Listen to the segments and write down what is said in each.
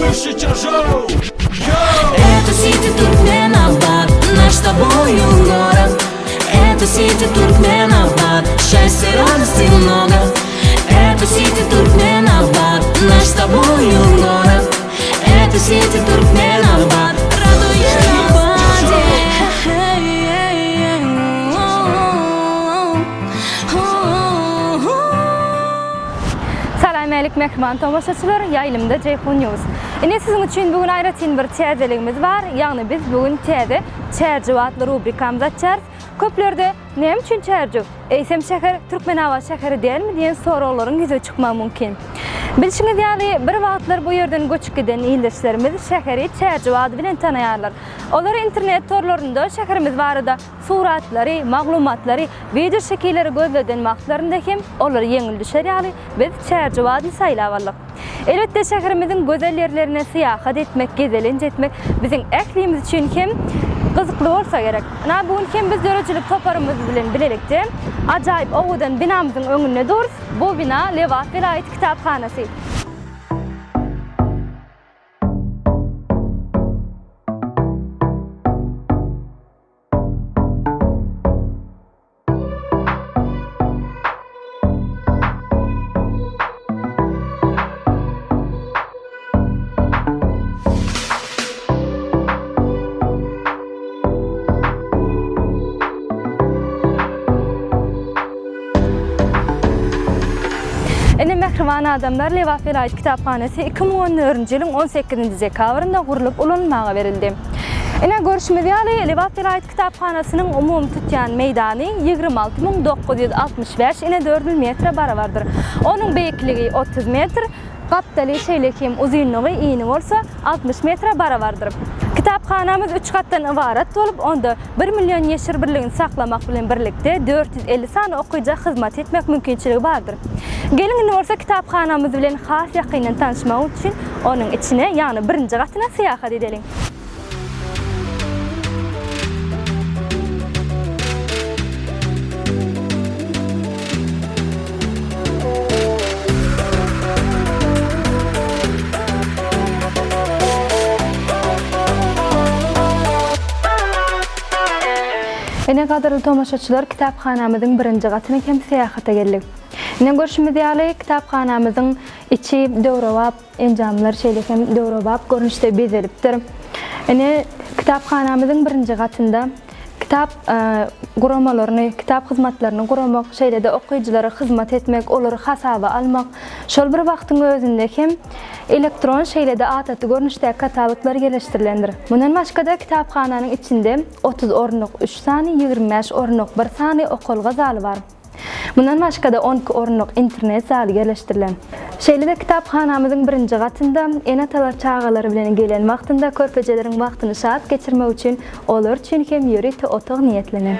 Wyższy ciażą Это Сити Туркменабад Наш с тобою город Это Сити Туркменабад Счастья, радости много Это Сити Туркменабад Наш с тобою город Это Сити Туркменабад Радует на Salam älik mähriban tomaşaçylar, ýaýlymda Jeýhun News. Ine siziň üçin bu gün aýratyn bir täzeligimiz bar, ýagny biz bu gün täze Çärjew atly rubrikamyzy açýarys. Köplerde Näme üçin Çärjew? Eýsem şäher Türkmenabat şäheri dälmi diýen soraglaryň ýüze çykmagy mümkin. Bilşiňiz ýaly, bir wagtlar bu ýerden göçüp giden ildeşlerimiz şäheri Çärjew ady bilen tanaýarlar. Olar internet torlarynda şäherimiz barada suratlary, maglumatlary, wideo şekilleri gözleden wagtlarynda hem olara ýeňil düşer ýaly biz Çärjew adyny saýlap aldyk. Elbetde şäherimiziň gözel ýerlerine syýahat etmek, gezelenç etmek biziň ählimiz üçin hem gyzykly bolsa gerek. Ynha bu gün hem biz döredijilik toparymyz bilen bilelikde ajaýyp owadan binamyzyň öňünde durus. Bu bina Lebap welaýat kitaphanasy. Ine mähriban adamlar Lebap welaýat kitaphanasy 2014-nji ýylyň 18-nji dekabrynda gurlup ulanylmaga berildi. Ine görşümiz ýaly Lebap welaýat Kitaphanasynyň umumy tutýan meýdany 26 965 inedördül metre barabardyr. Onuň beýikligi 30 metr, gapdaly, şeýle hem uzynlygy, ini bolsa 60 metre barabardyr. Kitaphanamyz üç gatdan ybarat bolup, onda bir million neşir birligini saklamak bilen birlikde 450 sany okyja hyzmat etmek mümkinçiligi bardyr. Geliň indi bolsa kitaphanamyz bilen has ýakyndan tanyşmak üçin onuň içine, ýagny birinji gatyna syýahat edeliň. Ine gadyrly tomaşaçylar kitaphanamyzyň birinji gatyna hem syýahata geldik. Ine görşümiz ýaly kitaphanamyzyň içi döwrebap Enjamlar şeýle hem döwrebap görnüşde bezelipdir. Ine, kitaphanamyzyň birinji gatynda kitap guramalaryny, kitap hyzmatlaryny guramak, şeýle-de okyjylara hyzmat etmek, olary hasaba almak, şol bir wagtyň özünde hem elektron, şeýle-de adaty görnüşdäki kataloglar ýerleşdirilendir. Mundan başga-da, kitaphananyň içinde 30 orunlyk üç sany, 25 orunlyk bir sany okalga zaly bar. Mundan başga-da 12 orunlyk internet zaly ýerleşdirilen. Şeýle-de kitaphanamyzyň birinji gatynda ene-atalar çagalary bilen gelen wagtynda körpejeleriň wagtyny şat geçirmek üçin olar üçin hem ýörite otag niýetlenen.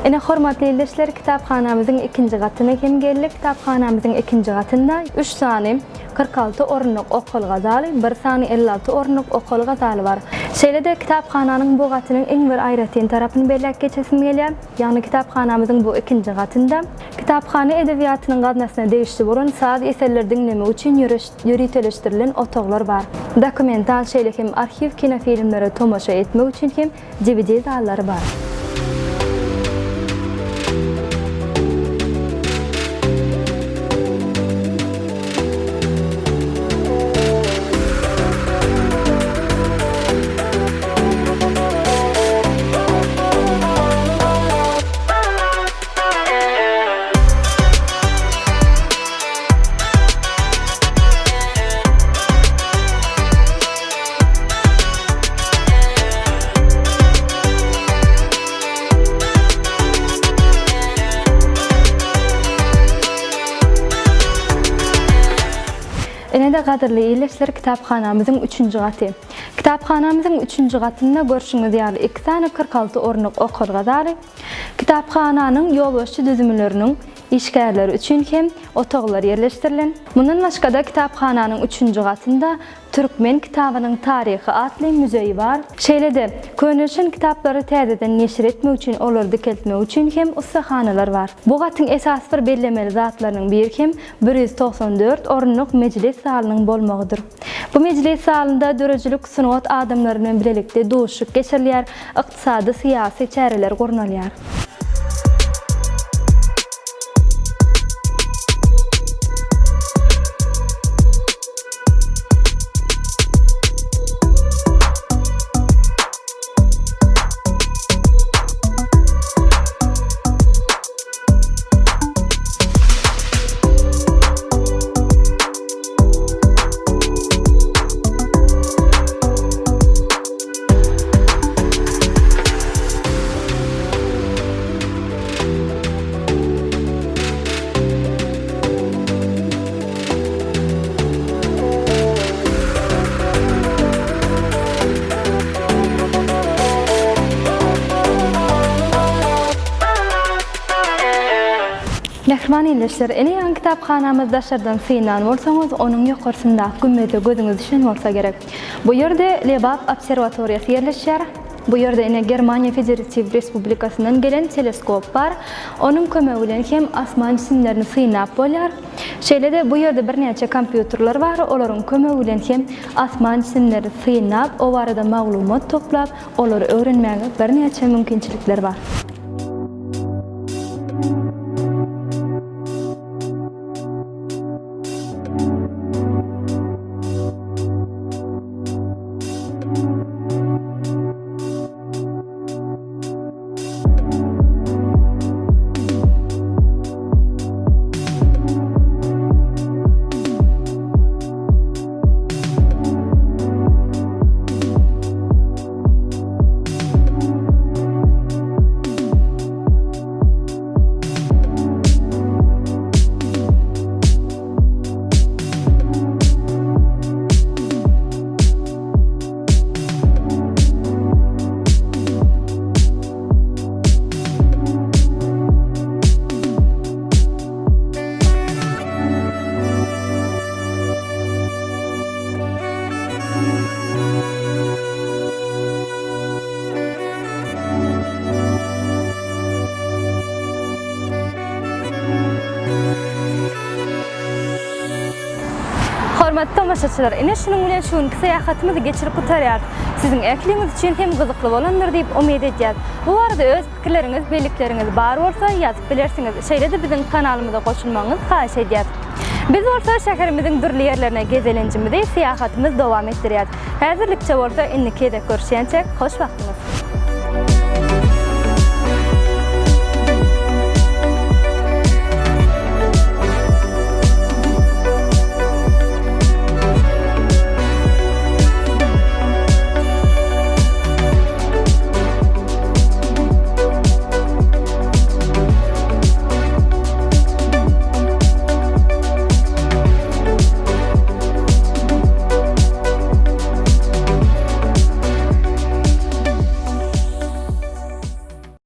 Ine hormatly ildeşler kitaphanamyzyň ikinji gatyna hem geldik. Kitaphanamyzyň ikinji gatynda üç sany 46 orunlyk okalga zaly, bir sany 56 orunlyk okalga zaly bar. Şeýle-de kitaphananyň bu gatynyň iň bir aýratyn tarapyny belläp geçesim gelýär. Ýagny kitaphanamyzyň bu ikinji gatynda kitaphana edebiýatynyň gaznasyna degişli bolan saz eserleri diňlemek üçin ýöriteleşdirilen otaglar bar. Dokumental, şeýle hem arhiw kinofilmlere tomaşa etmek üçin hem DVD zallary bar. Ine-de gadyrly ildeşler kitaphanamyzyň üçünji gaty. Kitaphanamyzyň üçünji gatynda görşüňiz ýaly iki sany 46 orunlyk okalga zaly, kitaphananyň ýolbaşçy düzümleriniň işgärleri üçin hem otaglar ýerleşdirilen. Mundan başga-da kitaphananyň üçünji gatynda Türkmen kitabynyň taryhy atly muzeýi bar. Şeýle-de, könelişen kitaplary täzeden neşir etmek üçin olary dikeltmek üçin hem ussahanalar bar. Bu gatyň esasy bir bellemeli zatlarynyň biri hem 194 orunlyk mejlis zalynyň bolmagydyr. Bu mejlis zalynda döredijilik sungat adamlary bilen bilelikde duşuşyk geçirilýär, ykdysady, syýasy çäreler gurnalýar. Mähriban ildeşler, ene ýaňy kitaphanamyzy daşardan synlan bolsaňyz, onuň ýokarsyndaky gümmeze gözüňiz düşen bolsa gerek. Bu ýerde Lebap obserwatoriýasy ýerleşýär. Bu ýerde ine Germaniýa Federatiw Respublikasyndan gelen teleskop bar. Onuň kömegi bilen hem asman jisimlerini synlap bolýar. Şeýle-de bu ýerde birnäçe kompýuterler bar, olaryň kömegi bilen hem asman jisimlerini synlap, o barada maglumat toplap, olary öwrenmäge birnäçe mümkinçilikler bar. Hormatly tomaşaçylar, ine şunuň bilen şu günki syýahatymyzy geçirip gutarýarys. Siziň ähliňiz üçin hem gyzykly bolandyr diýip umyt edýäs. Bu barada öz pikirleriňiz, bellikleriňiz bar bolsa ýazyp bilersiňiz. Şeýle-de biziň kanalymyza goşulmagyňyzy haýyş edýäs. Biz bolsa şäherimiziň dürli ýerlerine gezelenjimizi, syýahatymyzy dowam etdirýäs. Häzirlikçe bolsa indiki gezek görüşýänçäk, hoş wagtyňyz!